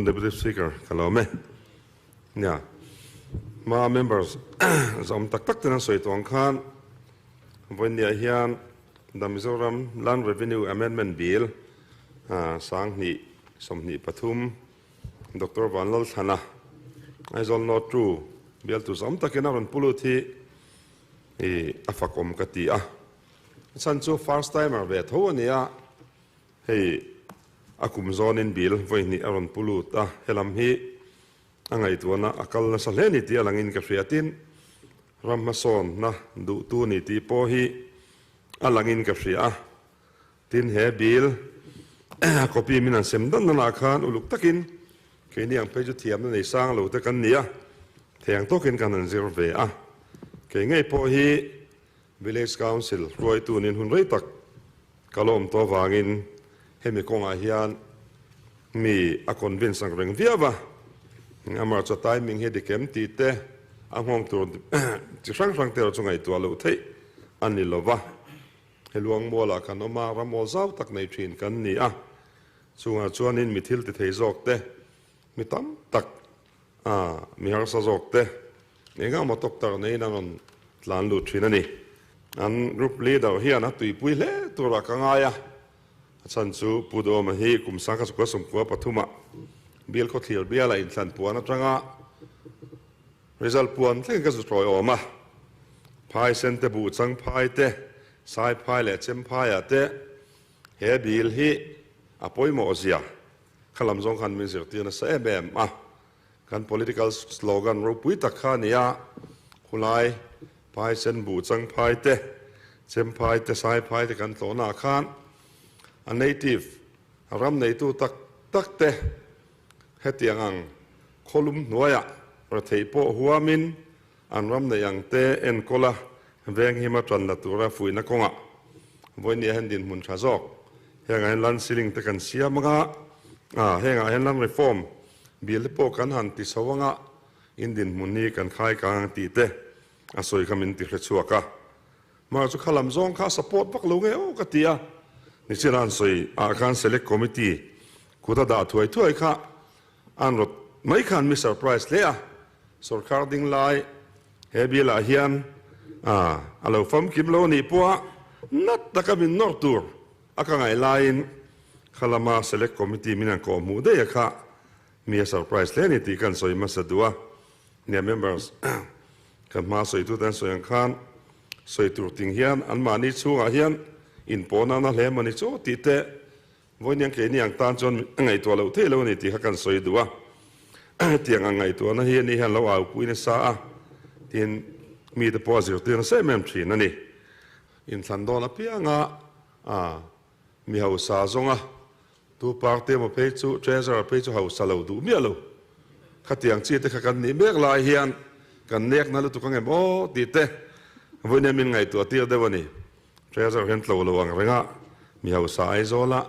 Deputy Speaker ka lo awm e. Nia, hma members zawm tak tak ten an sawi tawh ang khan vawinia hian The Mizoram Land Revenue Amendment Bill 2023 Doctor Vanlalthlana Aizawl North Two bialtu zawm takin a rawn pu lut hi a fakawm ka ti a. A chhan chu first timer ve tho a ni a. Hei a kum zawnin bill vawi hnih a rawn pu lut a, helam hi a ngaihtuahna a kal nasa hle ni tih a langin ka hria. Tin, ram hmasawnna duhtu ni tih pawh hi a langin ka hria a. Tin, he bill copy min an sem dan danah khan uluk takin keini ang phei chu thiamna nei sang lo te kan ni a, theng tawkin kan han zir ve a. Kei ngei pawh hi Village Council hruaitu nin hun rei tak ka lawm tawh avangin hemi kawngah hian mi a convince ang reng viau a, amah chu timing hi dik em tih te a nghawng tur chi hrang hrang te erawh chu ngaihtuah loh theih a ni lo va. He luangmualah kan awm a, ram awl zau tak nei thin kan ni a, chungah chuanin mi thil ti thei zawk te, mi tam tak mi harsa zawk te Engah maw doctor neiin an rawn tlan lut thin a ni. An group leader hian a tuipui hle turah ka ngai a, a chhan chu Pu Duhawma hi kum sangkhat sukua sawmkua pathumah bial khawthlir biala inthlan puan atanga result puan thlengin ka zu tawi awm a. Phai sente buh chang phai te, sai phai leh chem phaiah te he bill hi a pawimawh zia kha lam zawng khan min zirtir nasa em em a. Kan political slogan ropui tak kha a ni a, khulai phai sen buh chang phai te, chem phai te, sai phai te kan tlawhnaah khan a native ram neitu tak tak te hetiang ang khawlum hnuaiah retheih pawh huamin an ram neih ang te enkawl a venghim a tanna tura fuihna kawngah vawinia hian dinhmun tha zawk hengah hian land ceiling te kan siam anga hengah hian land reform Bial te pawh kan han ti chho anga in dinhmun hi kan khai kang ang tih te a sawi kha min ti hre chhuak a. Mahse chu kha lam zawng kha support vak lo nge aw ka ti a. Nichina an sawi ah khan select committee kut a dah thuai thuai kha an rawt mai khan mi surprise hle a. Sorkar ding lai he bial ah hian a lo famkim lo anih pawh a nat taka min nawr tur A ka ngaih laiin kha lama Select Committee min an kawh hmuh daih a kha mi a surprise hle a ni tih kan sawi hmasa duh a. Nia members kan hma sawitute an sawi ang khan sawi tur ting hian anmahni chhungah hian inpawh nana hle mawni chu tih te vawiin keini ang tan chuan a ngaihtuah loh theih lo a ni tih kha kan sawi duh a. Hetiang ang ngaihtuahna hi ani hian lo aupui nasa a, tin mite pawh a zirtir nasa em em thin a ni. Inthlan dawn apianga a mi hausa zawnga tu party emaw phei chu treasurer phei chu hausa lo duh miah lo. Khatiang chi te kha kan nih mek lai hian kan nek na lutuk ang em aw tih te vawiin hian min ngaihtuah tir deuh a ni. Treasurer hian tlo lo ang renga mi hausa Aizawla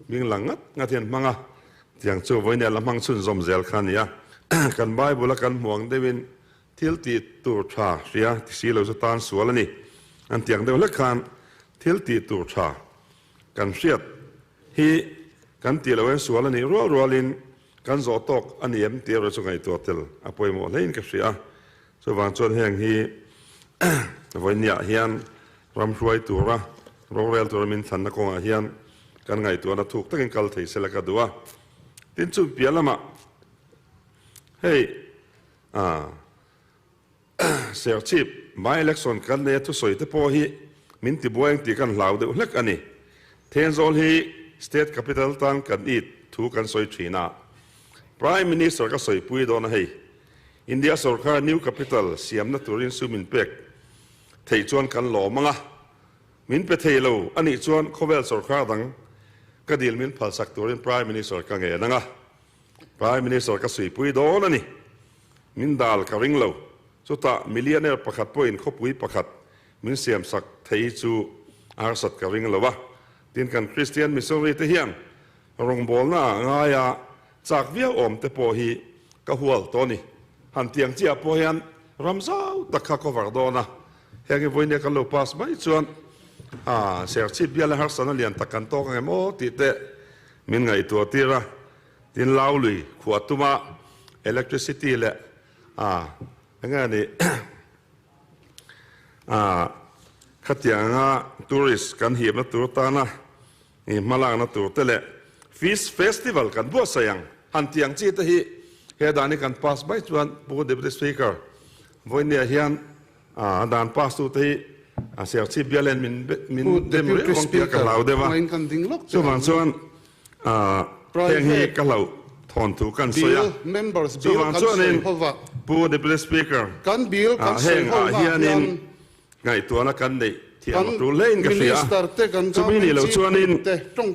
hming lang ngat ngat hian hmang a, tiang chu vawiin hian la hmang chhunzawm zel kha a ni a. Kan Bible a kan hmuh ang deuhin Thil tih tur tha hria ti si lo chu tan sual a ni. An tiang deuh hlek khan thil tih tur tha kan hriat hi kan tih loh en sual a nih rual rualin kan zawh tawk a ni em tih erawh chu ngaihtuah tel a pawimawh hlein ka hria a. Chuvang chuan heng hi vawinia hian ram hruai tura rorel tura min thlanna kawngah hian kan ngaihtuahna thuk takin kal thei sela ka duh a. Tin chu piah lamah hei A Serchhip by election kan nei a thusawi te pawh hi min ti buai ang tih kan hlau deuh hlek a ni. Thenzawl hi state capital tan kan it thu kan sawi thin a. Prime Minister ka sawipui dawn a hei. India sorkar new capital siamna turin sum min pek theih chuan kan lawm ang a. Min pe thei lo a nih chuan khawvel sorkar dang ka dil min phalsak turin Prime Minister ka ngen ang a. Prime Minister ka suipui dawn a ni. Min dal ka ring lo. Chutah millionaire pakhat pawhin khawpui pakhat min siamsak thei chu a harsat ka ring lo a. Tin kan Christian missionary te hian rawngbawlna ah ngaia chak viau awm te pawh hi ka hual tawh a ni. Han tiang chiah pawh hian ram zau tak kha cover dawn a. Heng hi vawinia kan lo pass mai chuan Serchhip bial a harsatna lian tak kan tawk ang em aw tih te min ngaihtuah tir a. Tin Laului khuah tuma electricity leh a enge ni a khatiang anga tourist kan hipna tur tana i hmalakna tur te leh Fish Festival kan buatsaih ang han tih ang chi te hi he dan hi kan pass mai chuan Pu Deputy Speaker vawinia hian a dan pass tu te hi a Serchhip bial hian min min dem riau ang tih a ka hlau deuh a chuvang chuan heng hi ka hlauh thawn thu kan sawi a chuvang chuanin Pu Deputy Speaker heng ah hianin Ngaihtuahna kan neih thiam a tul hlein ka hria. Chumi nih loh chuanin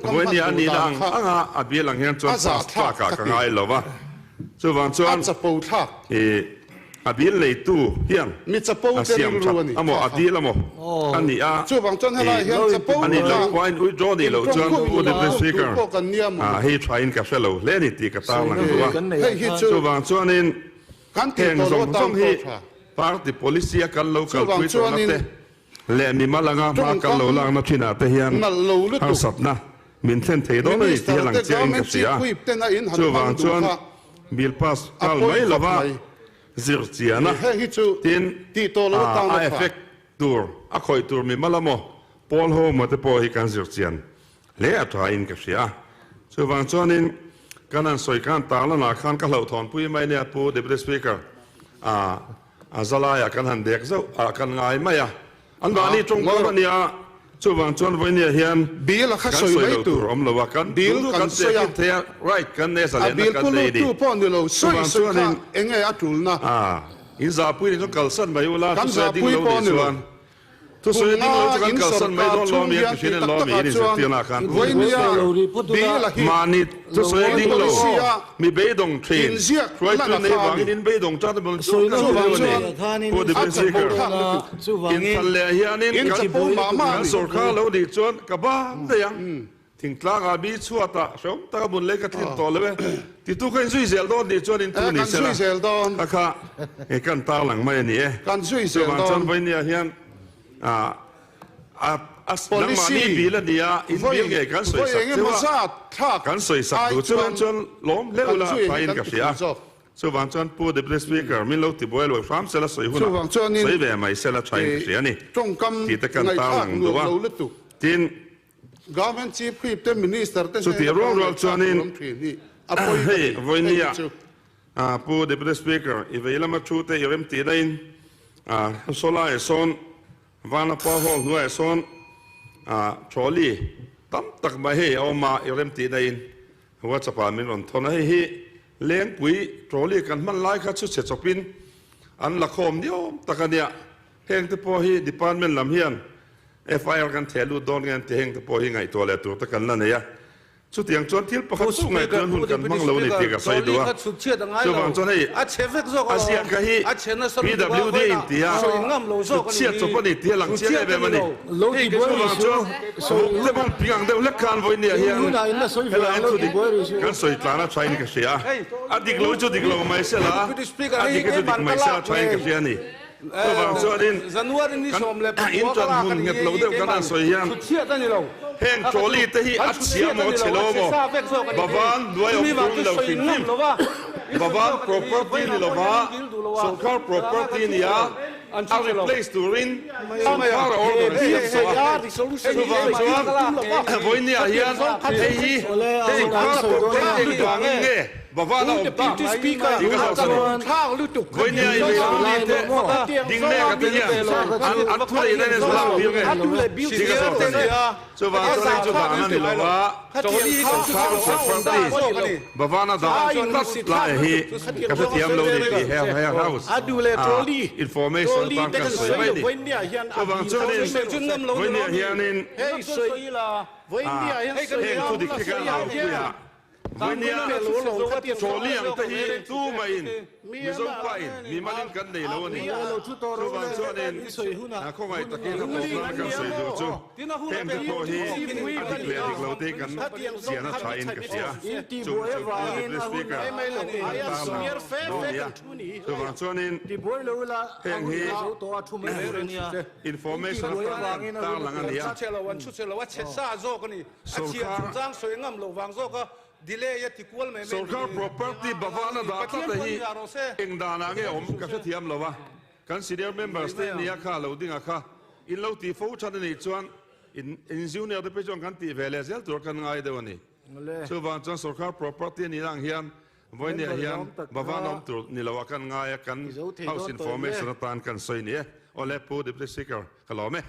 vawinia a nihna ang anga a bial ang hian chuan pass tlakah ka ngai lo va. Chuvang chuan i a bial neitu hian a siam that amaw a dil amaw a nih a i a nih loh pawhin withdraw nih loh chuan Pu Deputy Speaker hei thain ka hre lo hle a ni tih ka tarlang duh a. Chuvang chuanin Heng zawng zawng hi party policy a kan lo kalpui tawhna te leh mimal anga hma kan lo lakna thinah te hian harsatna min thlen thei dawn a ni tih a lang chiahin ka hria. Chuvang chuan bill pass nghal mai lova zir chiana tin a effect tur a khawih tur mimal amaw pawl ho emaw te pawh hi kan zir chian Hle a tha in ka hria. Chuvang chuanin kan han sawi khan tarlanah khan ka hlauhthawnpui mai nia Pu Deputy Speaker a a zalaiah kan han dek zauh ah kan ngai mai a. An mahni tawngkam a nia, chuvang chuan vawinia hian Bill a kha kan sawi sawi mai lo tur. tur awm lo a, kan Bill duh duh kan kan sawi a. tehkhin thei a, right kan nei a A zalehna bill kan pu nei a ni. lutu pawh ni lo, sawi Chuvang sawi kha chuanin enge a tulna? a in zahpui ni chuan kalsan mai ula, Kan thusawi a ding zahpui lo pawh nih ni lo. chuan. Thusawi ding lo chu kan kalsan mai dawn lo mi an ti thin lo mi in inzirtirna khan mahni thusawi ding lo mi beidawng thin hruaitu nei vangin in beidawng tan a bang chu kan ti deuh a ni Pu Deputy Speaker inthlan leh hianin kan sorkar lo nih chuan ka bang daih ang. Thingtlangah mi chhuatah hreawm taka bun lei ka tlin tawh lo e. Titu kha inzui zel dawn tih chuan intu ni se la, ka kha he kan tarlang mai a ni e. Chuvang chuan vawinia hian a nangmahni bil a ni a, in bil ngei kan sawi sak cheu a, kan sawi sak duh chuan chuan lawm hleuh ula thain ka hria. Chuvang chuan Pu Deputy Speaker min lo tibuai lo hram sela sawi hunah sawi ve mai sela thain ka hria a ni tih te kan tarlang duh a. Tin. Government Chief Whip te Minister te Chutih hnena rual rual tawng ngaihthlak chuanin tur awm thin hi a pawi ka hei ti. vawinia Hei hi chu. Pu Deputy Speaker i vei lama thu te i rem tih daihin sawlaiah sawn Vanapa Hall hnuaiah sawn trolley tam tak mai hei a awm a i rem tih daihin WhatsApp ah min rawn thawn a, hei hi Lengpui trolley kan hman lai kha chu chhe chawpin an la khawm niawm tak a nia. Heng te pawh hi department lam hian FIR kan theh lut dawn nge an ti heng te pawh hi ngaihtuah leh tur te kan la nei a. Chutiang chuan thil pakhat chu ngaihtuahna hun kan hmang lo a ni tih ka sawi duh a. Chuvang chuan hei a ziak kha hi PWD in ti a, chhutchhiat chawp a ni tih a lang chiang em em a ni. Chuvang chuan vawk te bawng ping ang deuh hlek khan vawinia hian helai an thu dik kan sawi tlan a thain ka hria a. A dik lo hi chu dik lo mai sela, a dik hi chu dik mai sela thain ka hria a ni. Chuvang chuanin kan inṭan hmun nghet lo deuh kan han sawi hian heng trolley te hi a chhia maw a chhe lo maw? Bavan hnuai awm tur ni lo hrim hrim. Bavan property ni lova sawrkar property nia a replace turin sawrkar a order a siam tawh a. Chuvang chuan vawinia hian hei hi sawrkar property engvangin nge Bavan a awm tih tih ka zawh a ni. Vawinia i lei pali te ding mek a te hian an an thu neih na in an lak tir nge tih ka zawh a ni. Chuvang chuan hei chu dan a ni lo va, sawrkar property Bavan a dah tlat lai hi ka hrethiam lo ni tih he house ah information atan kan sawi mai a ni. Chuvang chuanin vawinia hianin heng thu dik hi kan au pui a. Vawinia trolley ang te hi tumah-in Mizo pain mimalin kan nei lo a ni. Chuvang chuanin khawngaih takin a tawp nana kan sawi duh chu heng te pawh hi a dik leh dik lo te hi kan chian a thain ka hria. Chung chu Pu Deputy Speaker kan tarlang dawn a ni a. Chuvang chuanin heng hi information atan kan tarlang a ni a. A chhiar chungchang sawi ngam loh vang zawk a. Delay a ti kual mai mai Sorkar property Bhavan a dah tlat a hi eng danah nge awm ka hrethiam lo a, kan senior members te nia kha lo ding a kha in lo tih fo than a nih chuan in in junior te phei chuan kan tih ve leh zel tur kan ngai deuh a ni. Chuvang chuan sorkar property a nih ang hian vawinia hian Bhavan awm tur ni lo a kan ngai a, kan house information atan kan sawi ni e. Awle Pu Deputy Speaker ka lawm e.